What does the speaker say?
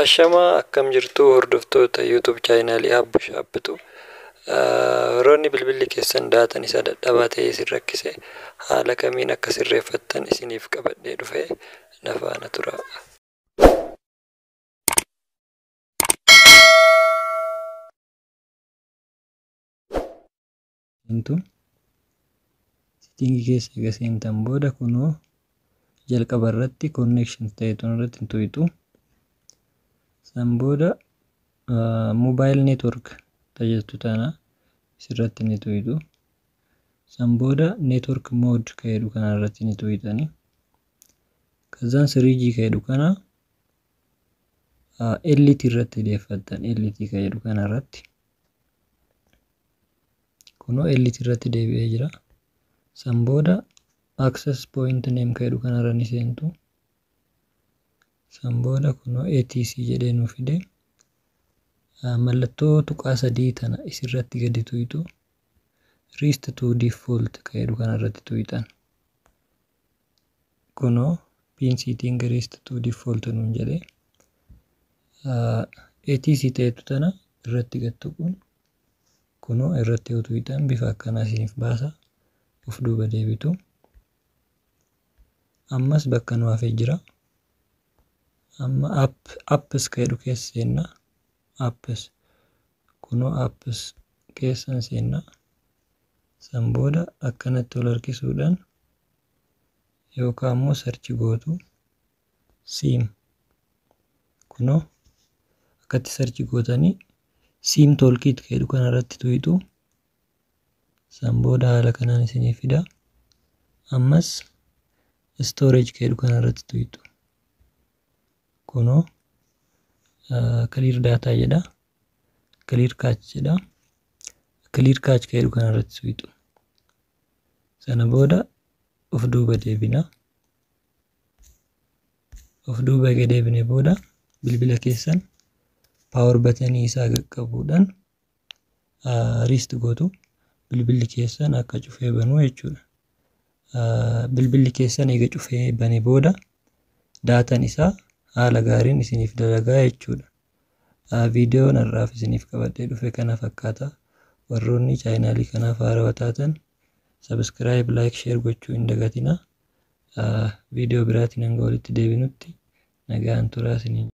Ashamaa, akkam jirtu hordoftoota YouTube chaanaalii Abbush Abbitu? Warroonni bilbilli keessan daatan isaa dadhabaa ta'ee isin rakkise, haala kamiin akka sirreeffattan isiniif qabadhee dhufe, na faana tura. Seentu setting keessa eega seentan booda, kunoo jalqaba irratti connection ta'e irratti hin tuqxu. San booda mobile network tajaajiltu tana isirratti ni tuqxu. San booda network mode ka jedhu kana irratti ni tuqxani. Kazaan 3G ka jedhu kana LT irratti deeffattan, LT ka jedhu kana irratti. Kunoo LT irratti deebi'ee jira. San booda access point name ka jedhu kanarra ni seentu. San booda kunoo ATC jedhee nuu fide. Mallattoo tuqaa sadii tana isirratti gadi tuqxu. Restore to default ka jedhu kanarratti tuqxan. Kunoo pin setting restore to default nuun jedhee, ATC ta'etu tana irratti gad tuquun, kunoo irratti yoo tuqxan bifa akkanaa isiniif baasa, of duuba deebitu. Ammas bakka nu hafee jira. Amma apps ka jedhu keessa seenna. Apps, kunoo apps keessan seenna. San booda akkanatti ol harkisuudhaan yookaan immoo search gootu SIM. Kunoo akkatti search gootanii SIM toolkit ka jedhu kanarratti tuqxu. San booda haala kanaan isinii fida. Ammas storage ka jedhu kanarratti tuqxu. Kunoo clear data jedha. Clear cache jedha. Clear cache ka jedhu kanarratti tuqxu. Sana booda of duuba deebina. Of duuba eega deebine booda bilbila keessan power buttonii isaa qaqqabuudhaan restart gootu, bilbilli keessan akka cufee banuu jechuudha. Bilbilli keessan eega cufee bane booda daatan isaa haala gaariin isiniif dalagaa jechuudha. Viidiyoon har'aaf isiniif qabadhee dhufe kana fakkaata. Warroonni chaanaalii kanaaf haarawaa taatan subscribe, like, share gochuu hin dagatinaa. Viidiyoo biraatiin hanga walitti deebinutti nagaan turaa isiniin.